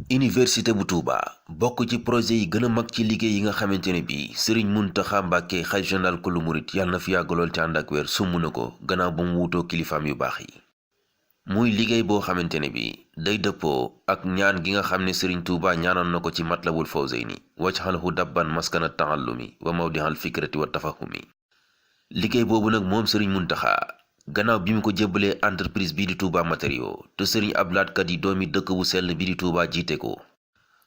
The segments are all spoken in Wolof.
université bu Touba bokk ci projet yi gën a mag ci liggéey yi nga xamante ne bii Serigne Mountakha Mbacké xalifa général kulu murit yàlla na fi yàgg lool ci ànd ak wér sumb na ko gannaaw ba mu wuutoo kilifaam yu baax yi. muy liggéey boo xamante ne bii day dëppoo ak ñaan gi nga xam ne Serigne Touba ñaanoon na ko ci Matlabul Fawzayni waj'alhu dabban maskana ta'allumi wa mawdihal fikrati wa tafahumi. liggéey boobu nag moom Serigne Mountakha gannaaw bi mu ko jébbalee entreprise bii di Touba Matériaux te Serigne Abdou Lahad Ka yi doomi dëkk bu sell bii di Touba jiite ko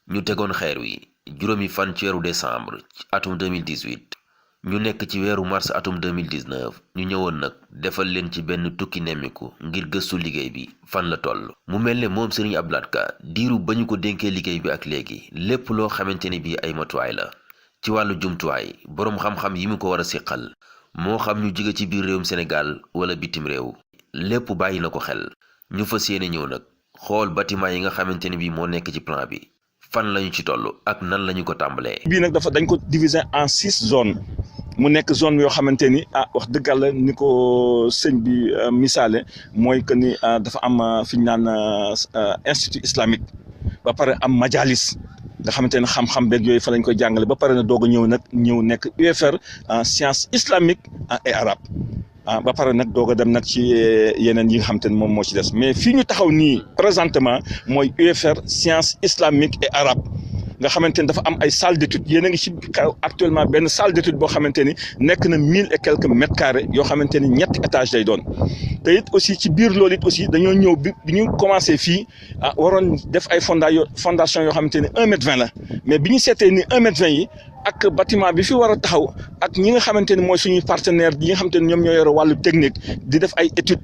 ñu tegoon xeer wi juróomi fan ci weeru décembre ci atum 2018 ñu nekk ci weeru mars atum 2019 ñu ñëwoon nag defal leen ci benn tukki nemmiku ngir gëstu liggéey bi fan la toll. mu mel ne moom Serigne Abdou Lahad Ka diiru ba ñu ko dénkee liggéey bi ak léegi lépp loo xamante ne bii ay matuwaay la ci wàllu jumtuwaay boroom xam-xam yi mu ko war a siqal moo xam ñu jóge ci biir réewum Sénégal wala bitim réew lépp bàyyi na ko xel. ñu fas yéene ñëw nag xool bâtiment yi nga xamante ne bii moo nekk ci plan bi fan lañu ci toll ak nan lañu ko tàmbalee. bii nag dañ ko diviser en 6 zones mu nekk zone yoo xamante ni wax dëgg yàlla ni ko sëñ bi misaale mooy que ni dafa am fi ñu naan institut islamique ba pare am majalis nga xamante ne xam-xam beeg yooyu fa lañ koy jàngale ba pare na doog a ñëw nekk UFR science islamique et arabe ba pare nag doog a dem nag ci yeneen yi nga xamante ne moom moo ci des mais fii ñu taxaw nii présentement mooy UFR science islamique et arabe nga xamante ni dafa am ay salle d'étude yéen a ngi ci kaw actuellement benn salle d'étude boo xamante ni nekk na 1000 et quelques mètres carrés yoo xamante ni ñetti étage lay doon te it aussi ci biir loolu it aussi dañoo ñëw bi ñu commencé fii waroon def ay fondation yoo xamante ni 1m20 la mais bi ñu seetee ni 1m20 yi ak bâtiment bi fi war a taxaw ak ñi nga xamante ni mooy suñuy partenaire yi nga xamante ni ñoom ñoo yore wàllu technique di def ay études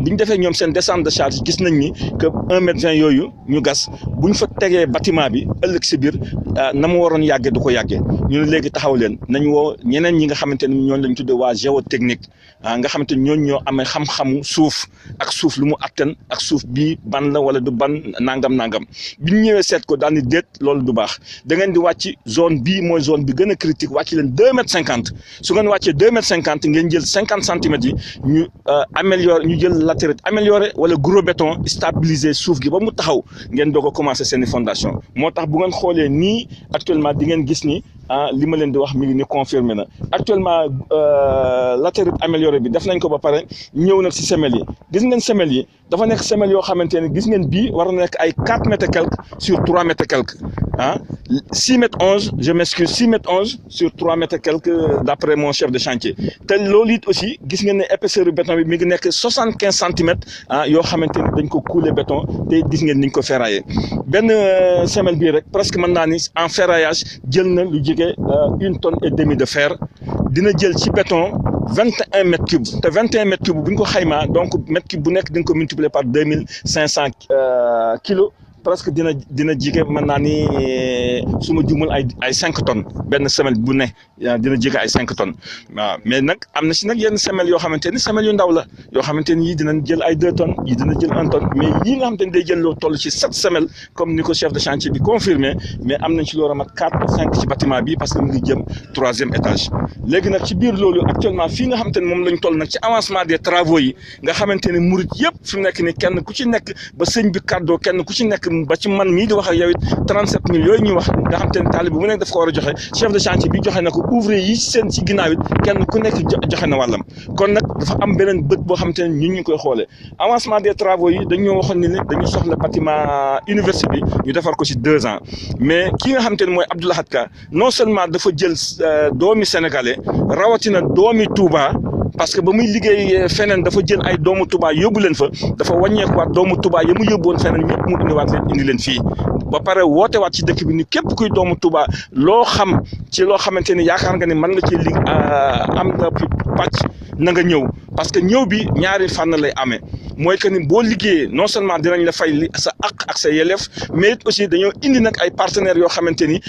bi ñu defee ñoom seen descente de charge gis nañ ni que 1m20 yooyu ñu gas bu ñu fa tegee bâtiment bi ëllëg si biir na mu waroon yàggee du ko yàggee ñu ne léegi taxaw leen nañ woo ñeneen ñi nga xamante ni ñooñu lañ tuddee waa géotechnique nga xamante ni ñooñu ñoo amee xam-xamu suuf ak suuf lu mu attan ak suuf bii ban la wala du ban nangam bi ñu ñëwee seet ko daal ni déet loolu du baax da ngeen di wàcc zone bii mooy zone bi gën a critique wàcc leen 2m50 su ngeen wàccee 2m50 ngeen jël 50 centimètres yi ñu améliorer ñu jël latérite amélioré wala gros béton stabiliser suuf gi ba mu taxaw ngeen doog a commencer seeni fondation moo tax bu ngeen xoolee nii actuellement di ngeen gis ni li ma leen di wax mi ngi ni confirmé na actuellement latérite amélioré bi def nañ ko ba pare ñëw nag si semelles yi gis ngeen semelles yi dafa nekk semelles yoo xamante ne gis ngeen bii war na nekk ay 4 mètres et quelques sur 3 mètres et quelques 6 mètres 11 je m'excuse 6 mètres 11 sur 3 mètres et quelques d'après mon chef de chantier te loolu it aussi gis ngeen ne épaisseur béton bi mi ngi nekk 75 centimètres yoo xamante ni dañ ko couler béton te gis ngeen niñ ko ferraillé benn semelle bii rek presque mën naa ni en ferraillage jël na lu jege 1,5 tonne de fer dina jël ci béton 21 mètres cubes te 21 mètres cubes bu ñu ko xaymaa donc mètre cube bu nekk di nga ko multiplier par 2500 kilos presque dina jige mën naa ni su ma jumul ay 5 tonnes benn semelle bu ne dina jige ay 5 tonnes waaw mais nag am na si nag yenn semelles yoo xamante ni semelles yu ndaw la yoo xamante ni yii dinañ jël ay 2 tonnes yii dina jël 1 tonne mais yii nga xamante ni day jël loo toll ci 7 semelles comme ni ko chef de chantier bi confirmé mais am nañ ci loo ramat 4 ou 5 ci bâtiment bi parce que mu ngi jëm 3e étage léegi nag ci biir loolu actuellement fii nga xamante ni moom lañ toll nag ci avancement des travaux yi nga xamante ni murit yëpp fi mu nekk ni kenn ku ci nekk ba sëñ bi kàddoo kenn ku ci nekk ba ci man mii di wax ak yow it 37 000 yooyu ñuy wax nga xam te ne taalibe bu nekk daf ko war a joxe chef de chantier bi joxe na ko ouvrier yi seen ci ginnaaw it kenn ku nekk joxe na wàllam kon nag dafa am beneen bët boo xam te ne ñun ñu koy xoolee avancement des travaux yi dañoo waxoon ni dañu soxla bâtiment université bi ñu defar ko ci 2 ans mais ki nga xam te ne mooy Abdou Lahad Ka non seulement dafa jël doomi sénégalais rawatina doomi Touba. parce que ba muy liggéey feneen dafa jël ay doomu Touba yóbbu leen fa dafa wàññeekuwaat doomu Touba ya mu yóbbuwoon feneen ñëpp mu indi leen fii ba pare woote waat ci dëkk bi ni képp kuy doomu Touba loo xam ci loo xamante ni yaakaar nga ni mën nga ci am nga pàcc na nga ñëw parce que ñëw bi ñaari fànn lay amee mooy que ni boo liggéeyee non seulement dinañ la fay li sa àq ak sa yelleef mais it aussi dañoo indi nag ay partenaires yoo xamante ni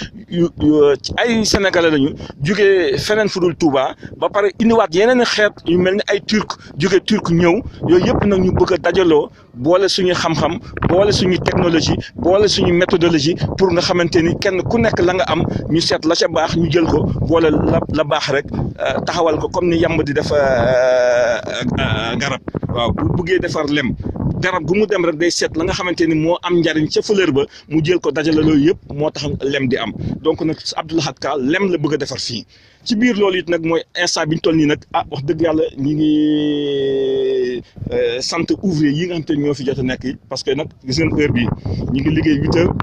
ay sénégalais lañu jugee feneen fu dul Touba ba pare indiwaat yeneen xeet yu mel ni ay turc jóge turc ñëw yooyu yëpp nag ñu bëgg a dajaloo boole suñu xam-xam boole suñu technologie boole suñu méthodologie pour nga xamante ni kenn ku nekk la nga am ñu seet la ca baax ñu jël ko boole la baax rek taxawal ko comme ni yamb di def garab waaw bu bëggee defar lem garab gu mu dem rek day seet la nga xamante ni moo am njariñ ca fleur ba mu jël ko dajale loolu yëpp moo tax lem di am donc nag Abdou Lahad Ka lem la bëgg a defar fii ci biir loolu it nag mooy instant bi ñu toll nii nag wax dëgg yàlla ñi ngi sant ouvrier yi nga xamante ni ñoo fi jot a nekk parce que nag gis ngeen heure bii ñu ngi liggéey 8 heures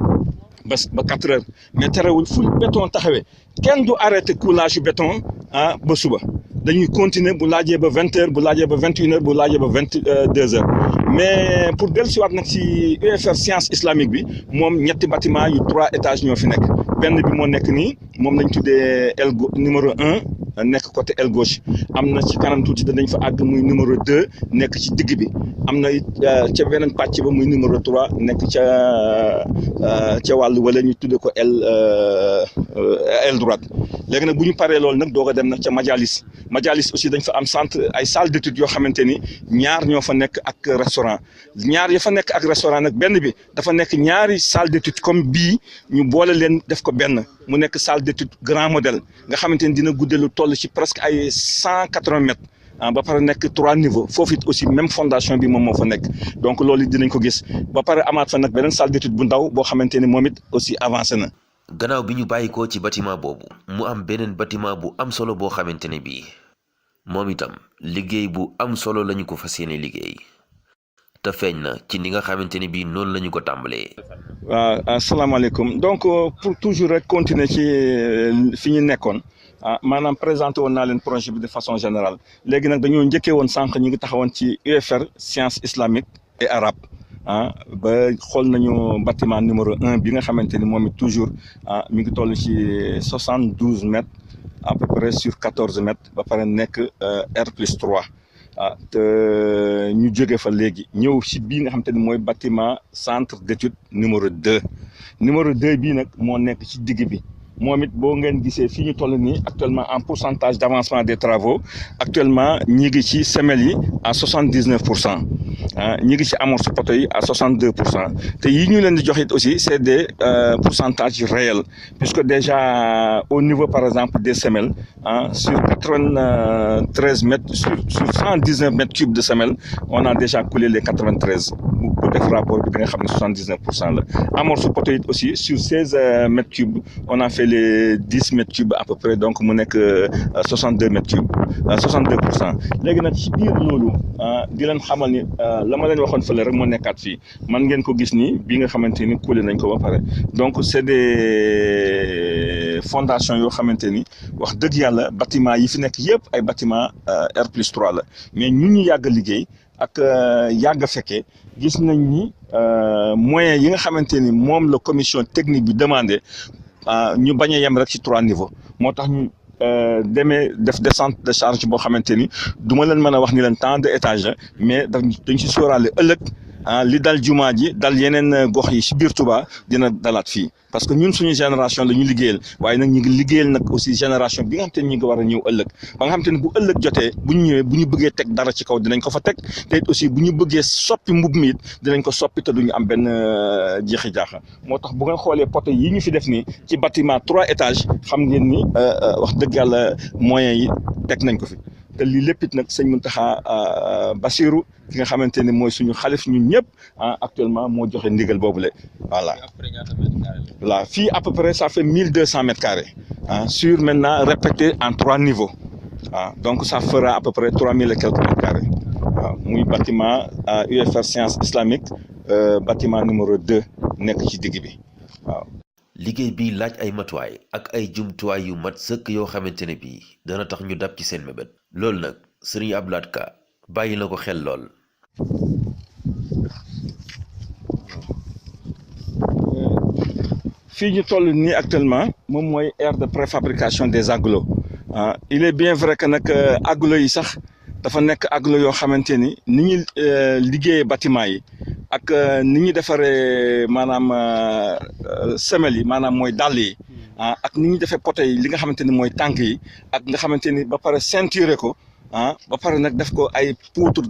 ba 4 heures mais terewul fu béton taxawee kenn du arrêté coulage yu béton ba suba dañuy continuer bu laajee ba 20 heures bu laajee ba 21 heures bu laajee ba 22 heures mais pour dellusiwaat nag ci UFR science islamique bi moom ñetti bâtiment yu 3 étages ñoo fi nekk benn bi moo nekk nii moom lañ tuddee numéro 1 nekk côté aile gauche am na ci kanam tuuti danañ fa àgg muy numéro 2 nekk ci digg bi am na it ca beneen pàcc ba muy numéro 3 nekk ca wàllu wala ñu tuddee ko aile droite léegi nag bu ñu paree loolu nag doog a dem nag ca majalis aussi dañ fa am centre ay salle d'étude yoo xamante ni ñaar ñoo fa nekk ak restaurant ñaar ya fa nekk ak restaurant nag benn bi dafa nekk ñaari salle d'étude comme bii ñu boole leen def ko benn mu nekk salle d'étude grand modèle nga xamante ni dina guddee lu toll ci presque ay 180 mètres ba pare nekk 3 niveaux foofu it aussi même fondation bi moom moo fa nekk donc loolu dinañ ko gis ba pare amaat fa nag beneen salle d'étude bu ndaw boo xamante ni moom it aussi avancé na. gannaaw bi ñu bàyyikoo ci bâtiment boobu mu am beneen bâtiment bu am solo boo xamante ne bii moom itam liggéey bu am solo lañu ko fas yéene liggéey te feeñ na ci ni nga xamante ne bii noonu lañu ko tàmbalee. waaw asalaamaaleykum donc pour toujours rek continuer ci fi ñu nekkoon maanaam présenté woon naa leen projet bi de façon générale léegi nag dañoo njëkkee woon sànq ñu ngi taxawoon ci UFR science islamique et arabe ba xool nañu bâtiment numéro 1 bi nga xamante ni moom it toujours mi ngi toll ci 72 mètres à peu près sur 14 mètres ba pare nekk R+3 te ñu jóge fa léegi ñëw ci bii nga xamante ni mooy bâtiment centre d'étude numéro 2 bii nag moo nekk ci digg bi moom it boo ngeen gisee fii ñu toll nii actuellement en pourcentage d'avancement des travaux actuellement ñi ngi ci semelles yi à 79% ñi ngi ci amorce poteaux yi à 62% te yi ñu leen di jox it aussi c'est des pourcentages réels puisque déjà au niveau par exemple des semelles sur 93 mètres sur 119 mètres cubes de semelles on a déjà coulé les 93 bu def rapport bi da nga xam ne 79% la amorce poteaux yi aussi sur 16 mètres cubes on a fait les 10 mètres cubes à peu près donc mu nekk 62 mètres cubes 62%. léegi nag ci biir loolu di leen xamal ni la ma leen waxoon fële rek moo nekkaat fii man ngeen ko gis nii bi nga xamante ni coulé nañ ko ba pare donc c'est des fondations yoo xamante ni wax dëgg yàlla bâtiment yi fi nekk yëpp ay bâtiment R+3 la mais ñun ñu yàgg a liggéey ak yàgg a fekkee gis nañ ni moyens yi nga xamante ni moom la commission technique bi demandé ñu bañ a yem rek ci 3 niveaux moo tax ñu demee def descente de charge boo xamante ni du ma leen mën a wax ni leen tant de étage la mais dañ ci sóoraale ëllëg li dal jumaa ji dal yeneen gox yi ci biir Touba dina dalaat fii parce que ñun suñu génération la ñu liggéeyal waaye nag ñu ngi liggéeyal nag aussi génération bi nga xam te ni ñu ngi war a ñëw ëllëg ba nga xam te ne bu ëllëg jotee bu ñu ñëwee bu ñu bëggee teg dara ci kaw dinañ ko fa teg te it aussi bu ñu bëggee soppi mbub mi it dinañ ko soppi te duñu am benn jeexi jaaxa moo tax bu ngeen xoolee poteaux yi ñu fi def nii ci bâtiment 3 étages xam ngeen ni wax dëgg yàlla moyens yi teg nañ ko fi te lii lépp it nag sëñ Mountakha Bassirou ki nga xamante ne mooy suñu xalif ñun ñëpp actuellement moo joxe ndigal boobule voilà. voilà fii à peu près ça fait 1200 mètres carrés sur maintenant répété en 3 niveaux donc ça fera à peu près 3000 et quelques mètres carrés waaw muy bâtiment UFR science islamique bâtiment numéro 2 nekk ci digg bi waaw. liggéey bi laaj ay matuwaay ak ay jumtuwaay yu mat sëkk yoo xamante ne bii dana tax ñu dab ci seen mébét loolu nag Serigne Abdou Lahad Ka bàyyi na ko xel lool. fii ñu toll nii actuellement moom mooy aire de préfabrication des agglos il est bien vrai que nag agglos yi sax dafa nekk agglos yoo xamante ni ñuy liggéeyee bâtiment yi ak ni ñuy defaree maanaam semelles yi maanaam mooy dàll yi ak ni ñuy defee poteaux yi li nga xamante ni mooy tànk yi ak nga xamante ni ba pare ceinturer ko ba pare nag def ko ay poutre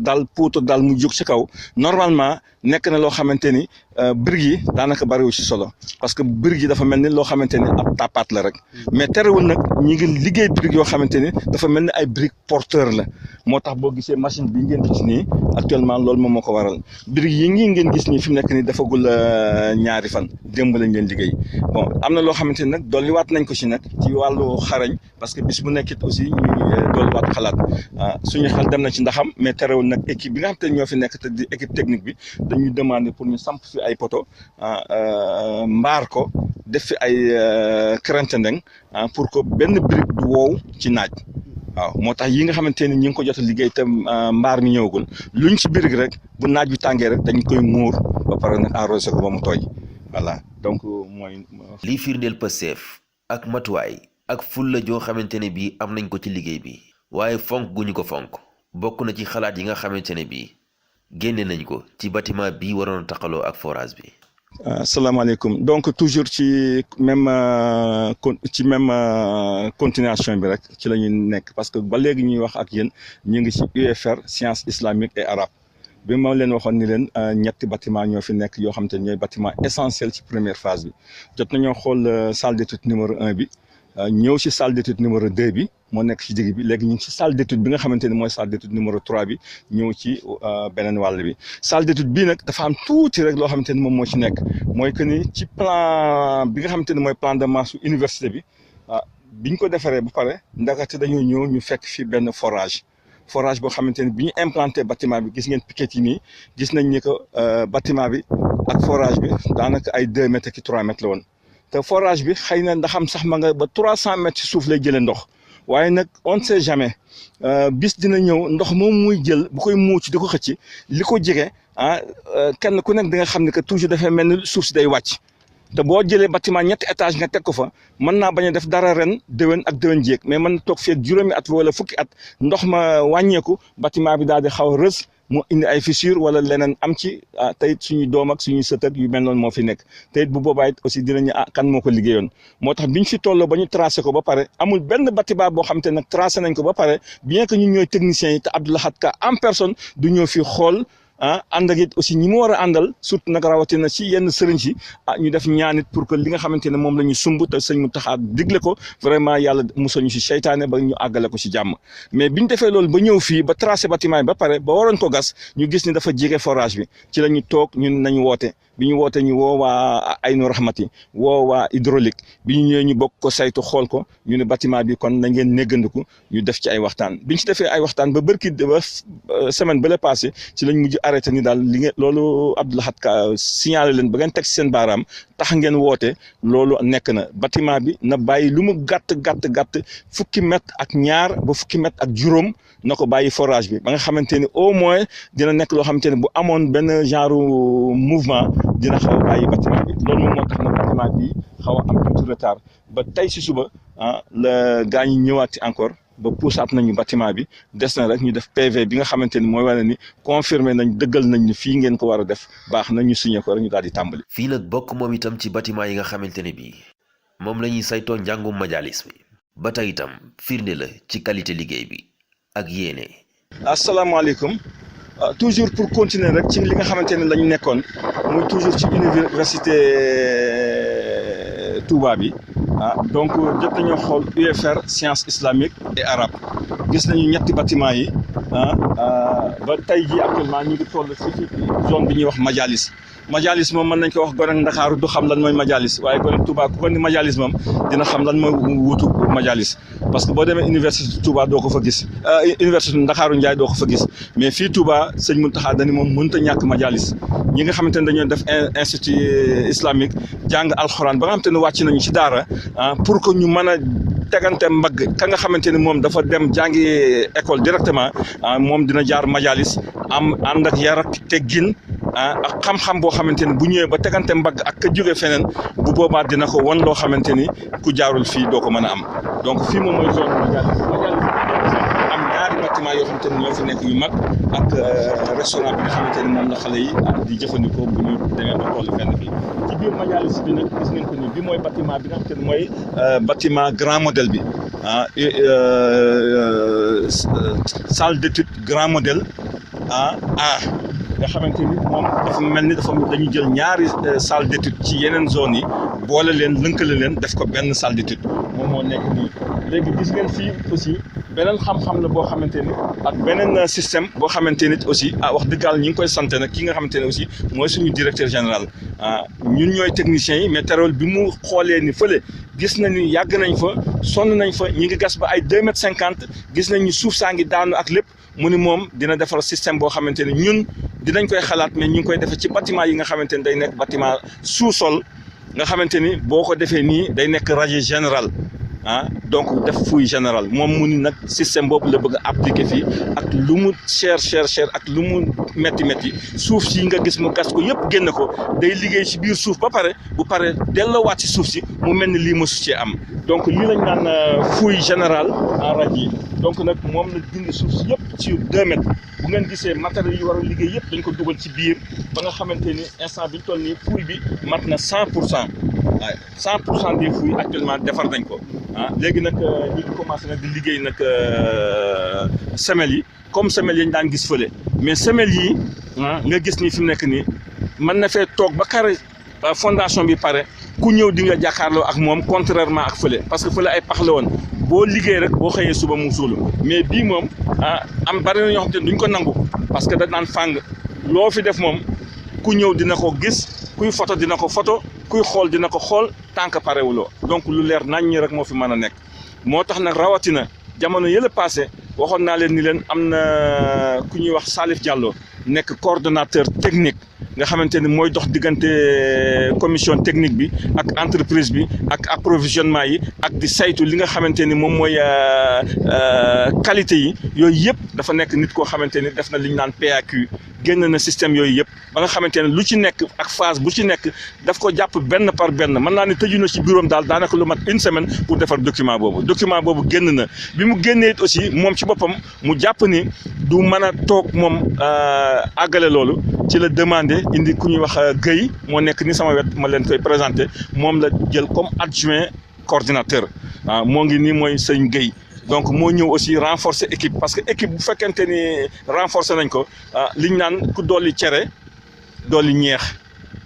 dal mu jóg ci kaw normalement nekk na loo xamante ni briques yi daanaka bariwu ci solo parce que briques yi dafa mel ni loo xamante ni ab tapaat la rek mais terewul nag ñi ngi liggéey briques yoo xamante ni dafa mel ni ay briques porteur la moo tax boo gisee machine bi ngeen gis nii actuellement loolu moom moo ko waral briques yi ngeen gis nii fi mu nekk nii dafagul ñaari fan démb lañ leen liggéey bon am na loo xamante ni nag dolliwaat nañ ko ci nag ci wàllu xarañ parce que bis bu nekkit aussi ñuy dolliwaat xalaat suñu xel dem na ci ndaxam mais terewul nag équipe bi nga xamante ni ñoo fi nekk te di équipe technique bi dañuy demander pour ñu samp fi ay poto mbaar ko def fi ay krantendeng pour que benn brique du woow ci naaj waaw moo tax yi nga xamante ni ñi ngi ko jot a liggéey te mbaar mi ñëwagul luñ ci brique rek bu naaj bi tàngee rek dañ koy muur ba pare nag arrosé ko ba mu tooy voilà donc mooy. lii firndeel Pastef ak matuwaay ak fulla joo xamante ne bii am nañ ko ci liggéey bi waaye fonk gu ñu ko fonk bokk na ci xalaat yi nga xamante ne bii génne nañ ko ci bâtiment bii waroon taqaloo ak forage bi. asalaamaaleykum donc toujours ci même continuation bi rek ci la ñuy nekk parce que ba léegi ñuy wax ak yéen ñu ngi ci UFR sciences islamiques et arabes bi ma leen waxoon ni leen ñetti bâtiment ñoo fi nekk yoo xam te ñooy bâtiment essentiel ci première phase bi jot nañoo xool salle d'étude numéro 1 bi ñëw ci salle d'étude numéro 2 bi moo nekk ci digg bi léegi ñu ngi ci salle d'étude bi nga xamante ni mooy salle d'étude numéro 3 bi ñëw ci beneen wàll bi salle d'étude bii nag dafa am tuuti rek loo xamante ni moom moo ci nekk mooy que ni ci plan bi nga xamante ni mooy plan de masse université bi biñ ko defaree ba pare ndakate dañoo ñëw ñu fekk fi benn forage boo xamante ni bi ñu implanté bâtiment bi gis ngeen piquet yi nii gis nañ ni que bâtiment bi ak forage bi daanaka ay 2 mètres ki 3 mètres la woon te forage bi xëy na ndaxam sax ma nga ba 300 mètres ci suuf lay jëlee ndox waaye nag on ne sait jamais bis dina ñëw ndox moom muy jël bu koy muuc di ko xëcc li ko jege kenn ku nekk di nga xam ne que toujours dafay mel ni suuf si day wàcc te boo jëlee bâtiment ñetti étage nga teg ko fa mën naa bañ a def dara ren déwén ak déwén jéeg mais mën na toog fii ak juróomi at wala fukki at ndox ma wàññeeku bâtiment bi daal di xaw a rës mu indi ay fissure wala leneen am ci teyit suñuy doom ak suñuy sët ak yu mel noonu moo fi nekk teyit bu boobaa it aussi dinañu kan moo ko liggéeyoon moo tax biñ fi tolloo ba ñu tracé ko ba pare amul benn bâtiment boo xam te nag tracé nañ ko ba pare bien que ñun ñooy techniciens yi te Abdou Lahad Ka en personne du ñëw fi xool ànd ak it aussi ñi mu war a àndal surtout nag rawatina ci yenn sëriñ si ñu def ñaanit pour que li nga xamante ne moom la ñu sumb te sëñ Mountakha digle ko vraiment yàlla musal ñu si seytaane ba ñu àggale ko si jàmm mais biñ defee loolu ba ñëw fii ba tracé bâtiment yi ba pare ba waroon ko gas ñu gis ni dafa jege forage bi ci la ñu toog ñun nañu woote bi ñu woote ñu woo waa Aynu Rahmati woo waa hydraulique bi ñu ñëwee ñu bokk ko saytu xool ko ñu ne bâtiment bi kon na ngeen néggandiku ñu def ci ay waxtaan biñ ci defee ay waxtaan ba bërki ba semaine ba la passé ci lañ mujj arrêté ni daal li ngeen loolu Abdou Lahad Ka signalé leen ba ngeen teg seen baaraam tax ngeen woote loolu nekk na bâtiment bi na bàyyi lu mu gàtt fukki mètre ak ñaar ba fukki mètre ak juróom na ko bàyyi forage bi ba nga xamante ni au moins dina nekk loo xamante ni bu amoon benn genre mouvement dina xaw a bàyyi bâtiment bi loolu moom moo tax nag bâtiment bi xaw a am tuuti retard ba tey si suba la gaa ñi ñëwaat encore ba puusaat nañu bâtiment bi des na rek ñu def PV bi nga xamante ni mooy wane ni confirmé nañ dëggal nañ ni fii ngeen ko war a def baax na ñu signé ko rek ñu daal di tàmbali. fii nag bokk moom itam ci bâtiment yi nga xamante ne bii moom la ñuy saytoo njàngum majalis bi ba tey itam firnde la ci qualité liggéey bi ak yéene. asalaamaaleykum toujours pour continuer rek ci li nga xamante ne lañu nekkoon muy toujours ci université Touba bi donc jot nañoo xool UFR sciences islamiques et arabes gis nañu ñetti bâtiment yi ba tey jii actuellement ñu ngi toll ci zone bi ñuy wax majalis moom mën nañ ko wax gone Ndakaaru du xam lan mooy majalis waaye gone Touba ku ko ni majalis moom dina xam lan mooy wutu majalis parce que boo demee université Touba doo ko fa gis université Ndakaaru Ndiaye doo ko fa gis mais fii Touba sëñ Mountakha dani moom mënut a ñàkk majalis ñi nga xamante ne dañoo def institut islamique jàng alxuraan ba nga xamante ne wàcc nañu ci daara pour que ñu mën a tegante mbagg ka nga xamante ni moom dafa dem jàngi école directement moom dina jaar majalis am ànd ak yar ak teggin ak xam-xam boo xamante ni bu ñëwee ba tegante mbagg ak ka jóge feneen bu boobaa dina ko won loo xamante ni ku jaarul fii doo ko mën a am donc fii moom mooy zone majalis am ñaari bâtiment yoo xamante ni ñoo fi nekk yu mag ak restaurant bi nga xamante ni moom la xale yi di jëfandikoo bu ñu demee ba toll fenn fii ci biir majalis bi nag gis ngeen ko ni bi mooy bâtiment bi nga xamante ni mooy bâtiment grand modèle bi salle d'étude grand modèle A nga xamante ni moom dafa mel ni dañu jël ñaari salle d'étude ci yeneen zones yi boole leen lënkale leen def ko benn salle d'étude moom moo nekk nii léegi gis ngeen fii aussi beneen xam-xam la boo xamante ni ak beneen système boo xamante ni aussi wax dëgg yàlla ñu ngi koy sant nag ki nga xamante ne aussi mooy suñu directeur général ñun ñooy techniciens yi mais terewul bi mu xoolee ni fële gis nañ ni yàgg nañ fa sonn nañ fa ñi ngi gas ba ay 2,50 m gis nañ ni suuf saa ngi daanu ak lépp mu ni moom dina defar système boo xamante ne ñun dinañ koy xalaat mais ñu ngi koy defee ci bâtiment yi nga xamante ni day nekk bâtiment sous-sol nga xamante ni boo ko defee nii day nekk radier général donc def fouille générale moom mu ni nag système boobu la bëgg a appliquer fii ak lu mu cher ak lu mu métti suuf si nga gis mu gas ko yëpp génn ko day liggéey ci biir suuf ba pare bu pare delloowaat ci suuf si mu mel ni lii mësu cee am donc lii lañ naan fouille générale en radier donc nag moom la dindi suuf si yëpp ci 2 mètres bu ngeen gisee matériels yi war a liggéey yëpp dañ ko dugal ci biir ba nga xamante ni instant bi ñu toll nii fouille bi mat na 100% waaye 100% des fouilles actuellement defar nañ ko léegi nag ñi ngi commencé nag di liggéey nag semelles yi comme semelles yi ñu daan gis fële mais semelles yi nga gis ni fi mu nekk nii mën na fee toog ba carré fondation bi pare ku ñëw di nga jàkkaarloo ak moom contrairement ak fële parce que fële ay pax la woon boo liggéey rek boo xëyee suba mu suulu mais bii moom am bari na ñoo xam te duñ ko nangu parce que da naan fàng loo fi def moom ku ñëw dina ko gis kuy photo dina ko photo kuy xool dina ko xool tant que parewuloo donc lu leer nañ ñi rek moo fi mën a nekk moo tax nag rawatina jamono yële passé waxoon naa leen ni leen am na ku ñuy wax Salif Diallo nekk coordonnateur technique nga xamante ni mooy dox diggante commission technique bi ak entreprise bi ak approvisionnement yi ak di saytu li nga xamante ni moom mooy qualité yi yooyu yëpp dafa nekk nit koo xamante ni def na li ñu naan PAQ génn na système yooyu yëpp ba nga xamante ne lu ci nekk ak phase bu ci nekk daf ko jàpp benn par benn mën naa ne tëju na ci bureau daal daanaka lu mat 1 semaine pour defar document boobu génn na bi mu génnee it aussi moom ci boppam mu jàpp ni du mën a toog moom àggale loolu ci la demandé indi ku ñuy wax Guèye moo nekk ni sama wet ma leen koy présenté moom la jël comme adjoint coordinateur moo ngi nii mooy sëñ Guèye donc moo ñëw aussi renforcer équipe parce que équipe bu fekkente ni renforcer nañ ko liñ naan ku dolli cere dolli ñeex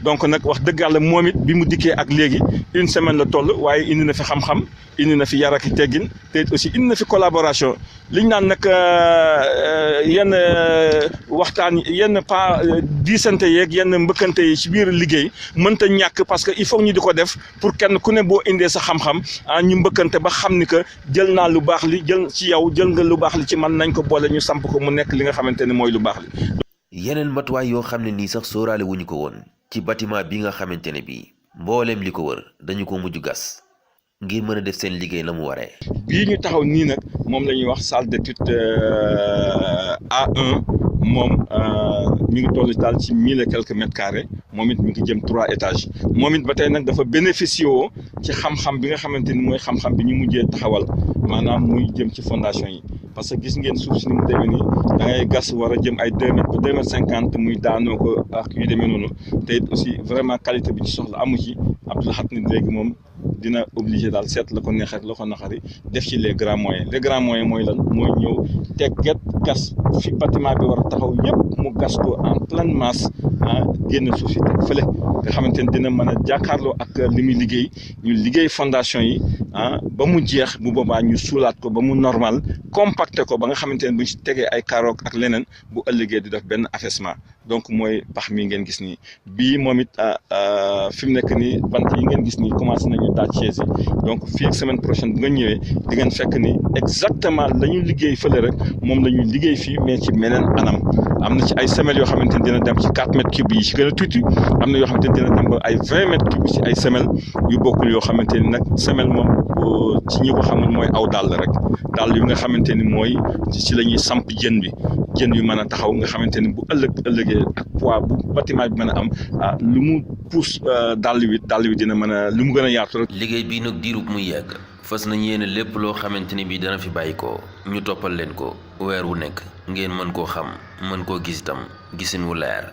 donc nag wax dëgg yàlla moom it bi mu dikkee ak léegi 1 semaine la toll waaye indi na fi xam-xam indi na fi yar ak teggin te aussi indi na fi collaboration liñ naan nag yenn waxtaan yenn pas diisante yeeg yenn mbëkkante yi ci biir liggéey mënta ñàkk parce que il faut ñu di ko def pour kenn ku ne boo indee sa xam-xam ñu mbëkkante ba xam ni que jël naa lu baax li jël ci yow jël nga lu baax li ci man nañ ko boole ñu samp ko mu nekk li nga xamante ne mooy lu baax li. yeneen matuwaay yoo xam ne nii sax sóoraale wuñu ko woon ci bâtiment bi nga xamante ne bii mbooleem li ko wër dañu ko mujj gas ngir mën a def seen liggéey la mu waree. bii ñu taxaw nii nag moom la ñuy wax salle d'étude A1 moom mi ngi toll daal ci 1000 et quelques mètres carrés moom it mi ngi jëm 3 étages moom it ba tey nag dafa bénéficié woo ci xam-xam bi nga xamante ni mooy xam-xam bi ñu mujjee taxawal maanaam muy jëm ci fondation yi parce que gis ngeen suuf si ni mu demee nii da ngay gas war a jëm ay 2 mètres ba 2,50 m muy daanoo ko ak yu demee noonu te it aussi vraiment qualité bi ci soxla amu ci Abdou Lahad ni léegi moom dina obligé daal seet la ko neex ak la ko naqari def ci les grands moyens mooy lan mooy ñëw tegget gas fi bâtiment bi war a taxaw yëpp mu gas ko en pleine masse génn suuf si teg fële nga xamante ni dina mën a jàkkaarloo ak li muy liggéey ñu liggéey fondation yi ba mu jeex bu boobaa ñu suulaat ko ba mu normal compacté ko ba nga xamante ne bu ñu si tegee ay carottes ak leneen bu ëllëgee di def benn affaissement donc mooy pax mi ngeen gis nii bii moom it fi mu nekk nii bant yi ngeen gis nii commencé nañu daaj chaise yi donc fii semaine prochaine bu nga ñëwee di ngeen fekk ni exactement la ñu liggéey fële rek moom la ñuy liggéey fii mais ci meneen anam am na ci ay semelles yoo xamante ni dina dem ci 4 mètres cubes yi ci gën a tuuti am na yoo xamante ni dina dem ba ay 20 mètres cubes ci ay semelles yu bokkul yoo xamante ni nag semelle moom ci ñi ko xamul mooy aw dàll rek dàll yu nga xamante ni mooy ci la ñuy samp jën yu mën a taxaw nga xamante ni bu ëllëgee ak poids bu bâtiment bi mën a am lu mu pousse dàll wi dina mën a lu mu gën a yaatu rek. liggéey bii nag diirub muy yàgg fas nañ yéene lépp loo xamante ni bii dana fi bàyyi ko ñu toppal leen ko weer wu nekk ngeen mën koo xam mën koo gis itam gisin wu leer.